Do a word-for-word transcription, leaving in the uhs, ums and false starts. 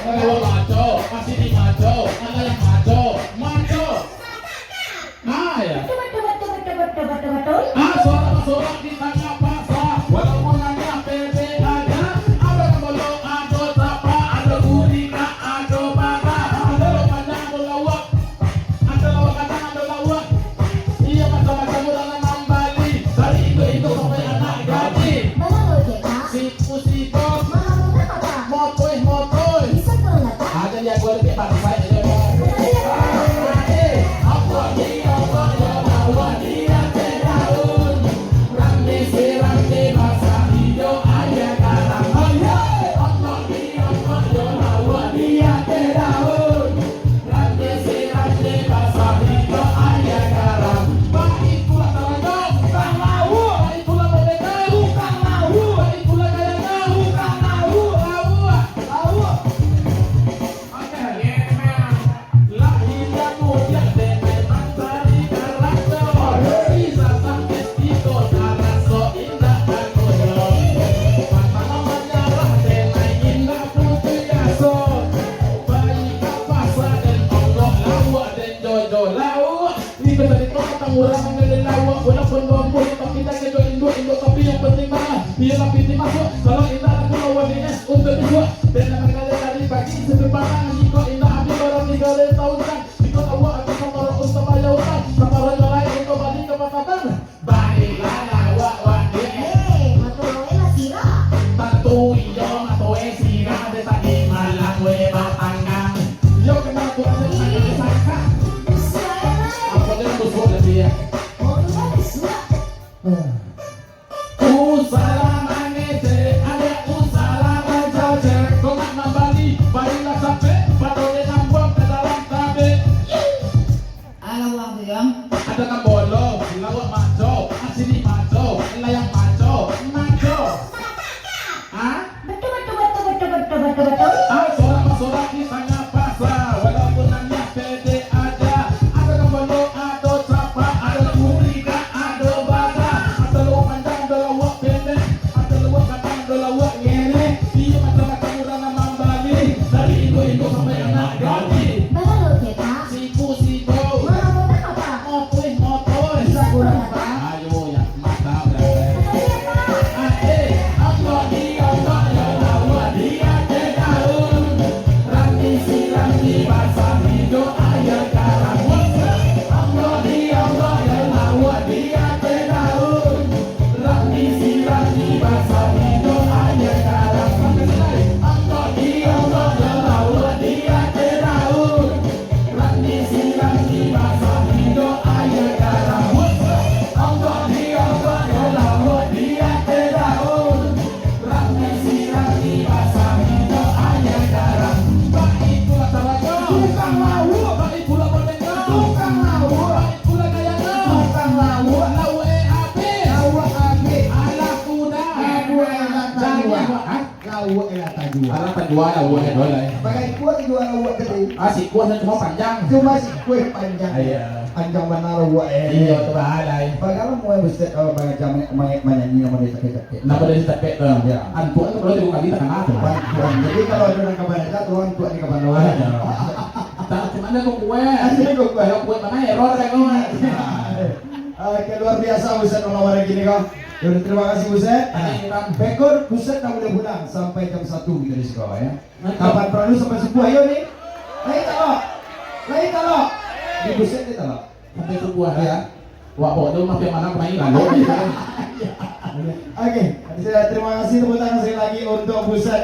Kalau maco, masih dimaco, anak yang maco, maco. Ah, ya. Betul, betul, betul, betul, betul, betul, betul. Ah, sorak-sorak di tangah pasar. Walaupun hanya pede aja, ada kambolo, ada tapa, ada gurita, ada bata, ada lo panjang, ada lawak, ada lawak gadang, ada lawak. Iya, macam-macam urang nan mambali. Dari induk-induk sampai anak gadih. Bana lo je, Kak? Siku-siku. Mahal berapa, Kak? Motoi-motoi. Bisa turun, Kak? Ada yang gua lebih bagus aja deh. Betul ya, Kak? Ni bacarito tantang urang nan galeh lawak, walaupun baumua, tapi dah kejo induak, induak tapi yang penting mah, iyo lah pitih masuak. Kalau indak, aku lawan D S untuk disuak. Dan nak manggaleh tadi pagi, sepi patang, jikok indak abih barang digaleh taun kan. Jikok lawak abih, saparah untuak bayar utang, saparah nyo lai untuak bali ka Batam. Balilah lawak wak D S. Eh, mato wak lah sirah. Tantu iyo, mato wak sirah, dek tadi malam wak batanggang. Yo, kena tu aja, ih, sangka. Usia lai. Apa dia busuk tadi ya? Oh, tu kan busuk. Usahlah mangecek, ada usahlah mancacek. Kau nak mambali, balilah capek, pado dia nambuang ka dalam tabek. Alah, wang tu, Yang. Ada kambolo, lawak maco, asini maco, layang maco, maco. Ah? Betul, betul, betul, betul, betul, betul, betul. Ah, sorak-sorak di tangah pasar, walaupun hanya pede aja. Ada kambolo, ada capa, ada gurita, ada bata, ada lawak panjang, ada lawak pendek, ada lawak gadang, ada lawak ngenek. Iyo, macam-macam urang nan mambali, dari induak-induak sampai anak gadih. Bana lo je, Kak? Siku-siku. Mahal berapa, Kak? Motoi-motoi. Bisa kurang, Kak? Ayo, ya, mantap, ya. Betul ya, Kak? Ade, ambo di ambo yo lawak di ateh daun. Rami siram di basah ijo aia garam. Ambo di ambo yo lawak di ateh daun. Rami siram di basah ijo aia garam. Ambo di ambo yo lawak di ateh daun. Rami siram di basah ijo aia garam. Ambo di ambo yo lawak di ateh daun. Rami siram di basah ijo aia garam. Baik pula caranya. Tukang lawak. Baik pula boneka. Tukang lawak. Baik pula gayanya. Tukang lawak. Lawak eh abih. Lawak abih. Alah kuda. Aduh, alah tajua. Hah? Lawak eh lah tajua. Alah tajua, lawak eh doh. Bagai kuah tajua lawak tadi. Ah, sikuah nan cuma panjang. Cuma sikuah panjang. Iya. Panjang bana lawak eh. Iya, tu bahalai. Bagaimana mau Buset kalau macam manyanyi nama dia capek-capek? Nama dari tapek tu. Ya. Antuak tu kalau tiga kali takana tu. Antuak. Jadi kalau ada urang kabar aja, tu antuak di kabar lawan. Ada. Tak, cuma ada kok kue. Ada kok kue. Kalau kue mana error ya kau. Oke, luar biasa Buset malam hari ini kau. Yaudah, terima kasih Buset. Ada yang hitam. Bekor Buset tak boleh pulang sampai jam satu kita di sekolah ya. Mantap. Kapan perlu sampai subuh ayo ni. Lain tak lo? Lain tak lo? Di Buset ni tak lo? Sampai subuh ya. Wak bawa tu mah yang mana main lalu. Oke, terima kasih tepuk tangan sekali lagi untuk Buset.